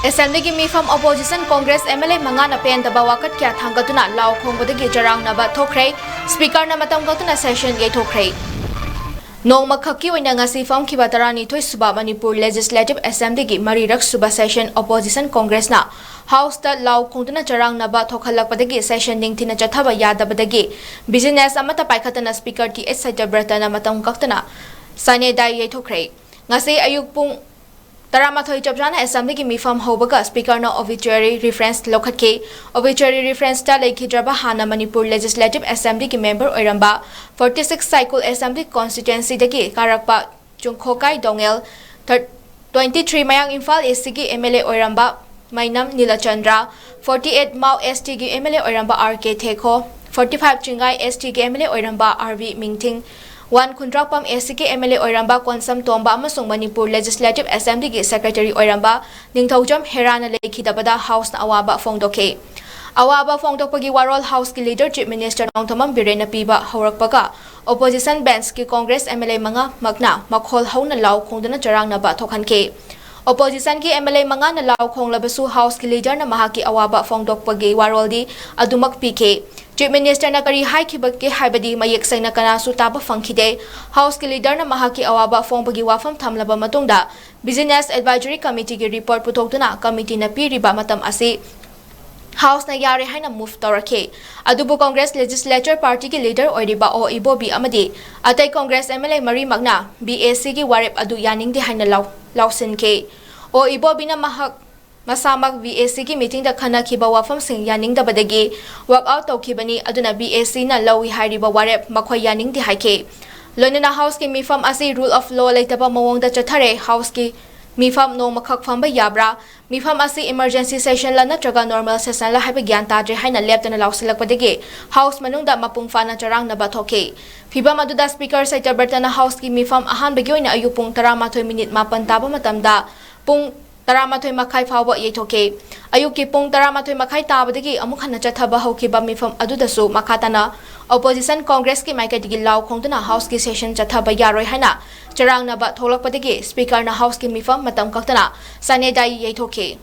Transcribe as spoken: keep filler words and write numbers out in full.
ꯑꯦꯁꯦꯝꯕ꯭ꯂꯤꯒꯤ ꯃꯤꯐꯝ꯫ Opposition Congress MLA ꯃꯉꯥꯅ ꯄꯦꯟꯗꯕ ꯋꯥꯀꯠ ꯀꯌꯥ ꯊꯥꯡꯒꯠꯇꯨꯅ ꯂꯥꯎ ꯈꯣꯡꯕꯗꯒꯤ ꯆꯔꯥꯡꯅꯕ ꯊꯣꯛꯈ꯭ꯔꯦ꯫ ꯁ꯭ꯄꯤꯀꯔꯅ ꯃꯇꯝ ꯀꯛꯇꯅ ꯁꯦꯁꯟ ꯌꯩꯊꯣꯛꯈ꯭ꯔꯦ꯫ ꯅꯣꯡꯃꯈꯛꯀꯤ ꯑꯣꯏꯅ ꯉꯁꯤ ꯐꯝꯈꯤꯕ ꯇꯔꯥꯅꯤꯊꯣꯏ ꯁꯨꯕ ꯃꯅꯤꯄꯨꯔ Legislative Assemblyꯒꯤ ꯃꯔꯤꯔꯛ ꯁꯨꯕ ꯁꯦꯁꯟ Opposition Congressꯅ Houseꯇ ꯂꯥꯎ ꯈꯣꯡꯗꯨꯅ ꯆꯔꯥꯡꯅꯕ ꯊꯣꯛꯍꯜꯂꯛꯄꯗꯒꯤ ꯁꯦꯁꯟ ꯅꯤꯡꯊꯤꯅ ꯆꯠꯊꯕ ꯌꯥꯗꯕꯗꯒꯤ business ꯑꯃꯠꯇ ꯄꯥꯏꯈꯠꯇꯅ Speaker ꯇꯤ ꯑꯩꯆ ꯁꯇ꯭ꯌꯕ꯭ꯔꯇꯅ ꯃꯇꯝ ꯀꯛꯇꯅ ꯁꯥꯅꯦꯗꯥꯏ ꯌꯩꯊꯣꯛꯈ꯭ꯔꯦ꯫ ꯉꯁꯤ ꯑꯌꯨꯛ ꯄꯨꯡ ꯇꯔꯥꯃꯥꯊꯣꯏ ꯆꯞ ꯆꯥꯅ ꯑꯦꯁꯦꯝꯕ꯭ꯂꯤꯒꯤ ꯃꯤꯐꯝ ꯍꯧꯕꯒ ꯁ꯭ꯄꯤꯀꯔꯅ obituary reference ꯂꯧꯈꯠꯈꯤ꯫ Obituary referenceꯇ ꯂꯩꯈꯤꯗ꯭ꯔꯕ ꯍꯥꯟꯅ ꯃꯅꯤꯄꯨꯔ Legislative Assemblyꯒꯤ member ꯑꯣꯏꯔꯝꯕ, forty six ꯁꯥꯏꯀꯨꯜ Assembly constituencyꯗꯒꯤ ꯀꯥꯔꯛꯄ ꯆꯨꯡꯈꯣꯀꯥꯏ ꯗꯣꯉꯦꯜ, ꯇ꯭ꯋꯦꯟꯇꯤ ꯊ꯭ꯔꯤ ꯃꯌꯥꯡ ꯏꯝꯐꯥꯜ ꯑꯦꯁꯤꯒꯤ MLA ꯑꯣꯏꯔꯝꯕ ꯃꯩꯅꯝ ꯅꯤꯂꯆꯟꯗ꯭ꯔ, forty eight ꯃꯥꯎ ꯑꯦꯁꯇꯤꯒꯤ MLA ꯑꯣꯏꯔꯝꯕ ꯑꯥꯔ ꯀꯦ ꯊꯦꯈꯣ, forty five ꯆꯤꯡꯒꯥꯏ ꯑꯦꯁꯇꯤꯒꯤ MLA ꯑꯣꯏꯔꯝꯕ ꯑꯥꯔ ꯕꯤ ꯃꯤꯡꯊꯤꯡ, one ꯈꯨꯟꯗ꯭ꯔꯥꯛꯄꯝ ꯑꯦꯁꯤꯒꯤ MLA ꯑꯣꯏꯔꯝꯕ ꯀꯣꯟꯁꯝ ꯇꯣꯝꯕ ꯑꯃꯁꯨꯡ ꯃꯅꯤꯄꯨꯔ Legislative Assemblyꯒꯤ Secretary ꯑꯣꯏꯔꯝꯕ ꯅꯤꯡꯊꯧꯖꯝ ꯍꯦꯔꯥꯅ ꯂꯩꯈꯤꯗꯕꯗ Houseꯅ ꯑꯋꯥꯕ ꯐꯣꯡꯗꯣꯛꯈꯤ꯫ ꯑꯋꯥꯕ ꯐꯣꯡꯗꯣꯛꯄꯒꯤ ꯋꯥꯔꯣꯜ Houseꯀꯤ leader Chief Minister ꯅꯣꯡꯊꯣꯝꯕꯝ ꯕꯤꯔꯦꯟꯅ ꯄꯤꯕ ꯍꯧꯔꯛꯄꯒ opposition benchꯀꯤ Congress MLA ꯃꯉꯥꯃꯛꯅ ꯃꯈꯣꯜ ꯍꯧꯅ ꯂꯥꯎ ꯈꯣꯡꯗꯨꯅ ꯆꯔꯥꯡꯅꯕ ꯊꯣꯛꯍꯟꯈꯤ꯫ Oppositionꯒꯤ MLA ꯃꯉꯥꯅ ꯂꯥꯎ ꯈꯣꯡꯂꯕꯁꯨ Houseꯀꯤ leaderꯅ ꯃꯍꯥꯛꯀꯤ ꯑꯋꯥꯕ ꯐꯣꯡꯗꯣꯛꯄꯒꯤ ꯋꯥꯔꯣꯜꯗꯤ ꯑꯗꯨꯃꯛ ꯄꯤꯈꯤ꯫ Chief Ministerꯅ ꯀꯔꯤ ꯍꯥꯏꯈꯤꯕꯒꯦ ꯍꯥꯏꯕꯗꯤ ꯃꯌꯦꯛ ꯁꯦꯡꯅ ꯀꯅꯥꯁꯨ ꯇꯥꯕ ꯐꯪꯈꯤꯗꯦ꯫ Houseꯀꯤ leaderꯅ ꯃꯍꯥꯛꯀꯤ ꯑꯋꯥꯕ ꯐꯣꯡꯕꯒꯤ ꯋꯥꯐꯝ ꯊꯝꯂꯕ ꯃꯇꯨꯡꯗ Business Advisory Committeeꯒꯤ report ꯄꯨꯊꯣꯛꯇꯨꯅ committeeꯅ ꯄꯤꯔꯤꯕ ꯃꯇꯝ ꯑꯁꯤ Houseꯅ ꯌꯥꯔꯦ ꯍꯥꯏꯅ move ꯇꯧꯔꯛꯈꯤ꯫ ꯑꯗꯨꯕꯨ Congress Legislature Partyꯒꯤ leader ꯑꯣꯏꯔꯤꯕ ꯑꯣ ꯏꯕꯣꯕꯤ ꯑꯃꯗꯤ ꯑꯇꯩ Congress MLA ꯃꯔꯤꯃꯛꯅ BACꯒꯤ ꯋꯥꯔꯦꯞ ꯑꯗꯨ ꯌꯥꯅꯤꯡꯗꯦ ꯍꯥꯏꯅ ꯂꯥꯎ-, ꯂꯥꯎꯁꯤꯟꯈꯤ꯫ ꯑꯣ ꯏꯕꯣꯕꯤꯅ ꯃꯍꯥꯛ ꯃꯁꯥꯃꯛ BACꯒꯤ meetingꯗ ꯈꯟꯅꯈꯤꯕ ꯋꯥꯐꯝꯁꯤꯡ ꯌꯥꯅꯤꯡꯗꯕꯗꯒꯤ walk out ꯇꯧꯈꯤꯕꯅꯤ, ꯑꯗꯨꯅ BACꯅ ꯂꯧꯏ ꯍꯥꯏꯔꯤꯕ ꯋꯥꯔꯦꯞ ꯃꯈꯣꯏ ꯌꯥꯅꯤꯡꯗꯦ ꯍꯥꯏꯈꯤ꯫ ꯂꯣꯏꯅꯅ Houseꯀꯤ ꯃꯤꯐꯝ ꯑꯁꯤ rule of law ꯂꯩꯇꯕ ꯃꯑꯣꯡꯗ ꯆꯠꯊꯔꯦ꯫ Houseꯀꯤ ꯃꯤꯐꯝ ꯅꯣꯡꯃꯈꯛ ꯐꯝꯕ ꯌꯥꯕ꯭ꯔꯥ? ꯃꯤꯐꯝ ꯑꯁꯤ emergency sessionꯂ ꯅꯠꯇ꯭ꯔꯒ normal sessionꯂ ꯍꯥꯏꯕ ꯒ꯭ꯌꯥꯟ ꯇꯥꯗ꯭ꯔꯦ ꯍꯥꯏꯅ ꯂꯦꯞꯇꯅ ꯂꯥꯎꯁꯤꯜꯂꯛꯄꯗꯒꯤ House ꯃꯅꯨꯡꯗ ꯃꯄꯨꯡ ꯐꯥꯅ ꯆꯔꯥꯡꯅꯕ ꯊꯣꯛꯈꯤ꯫ ꯐꯤꯚꯝ ꯑꯗꯨꯗ Speaker ꯁꯇ꯭ꯌꯕ꯭ꯔꯇꯅ Houseꯀꯤ ꯃꯤꯐꯝ ꯑꯍꯥꯟꯕꯒꯤ ꯑꯣꯏꯅ ꯑꯌꯨꯛ ꯄꯨꯡ ꯇꯔꯥꯃꯥꯊꯣꯏ ꯃꯤꯅꯤꯠ ꯃꯥꯄꯟ ꯇꯥꯕ ꯃꯇꯝꯗ ꯄꯨꯡ ꯇꯔꯥꯃꯥꯊꯣꯏ ꯃꯈꯥꯏ ꯐꯥꯎꯕ ꯌꯩꯊꯣꯛꯈꯤ꯫ ꯑꯌꯨꯛꯀꯤ ꯄꯨꯡ ꯇꯔꯥꯃꯥꯊꯣꯏ ꯃꯈꯥꯏ ꯇꯥꯕꯗꯒꯤ ꯑꯃꯨꯛ ꯍꯟꯅ ꯆꯠꯊꯕ ꯍꯧꯈꯤꯕ ꯃꯤꯐꯝ ꯑꯗꯨꯗꯁꯨ ꯃꯈꯥ ꯇꯥꯅ Opposition Congressꯀꯤ ꯃꯥꯏꯀꯩꯗꯒꯤ ꯂꯥꯎ ꯈꯣꯡꯗꯨꯅ Houseꯀꯤ session ꯆꯠꯊꯕ ꯌꯥꯔꯣꯏ ꯍꯥꯏꯅ ꯆꯔꯥꯡꯅꯕ ꯊꯣꯛꯂꯛꯄꯗꯒꯤ Speakerꯅ Houseꯀꯤ ꯃꯤꯐꯝ ꯃꯇꯝ ꯀꯛꯇꯅ ꯁꯥꯅꯦꯗꯥꯏ ꯌꯩꯊꯣꯛꯈꯤ꯫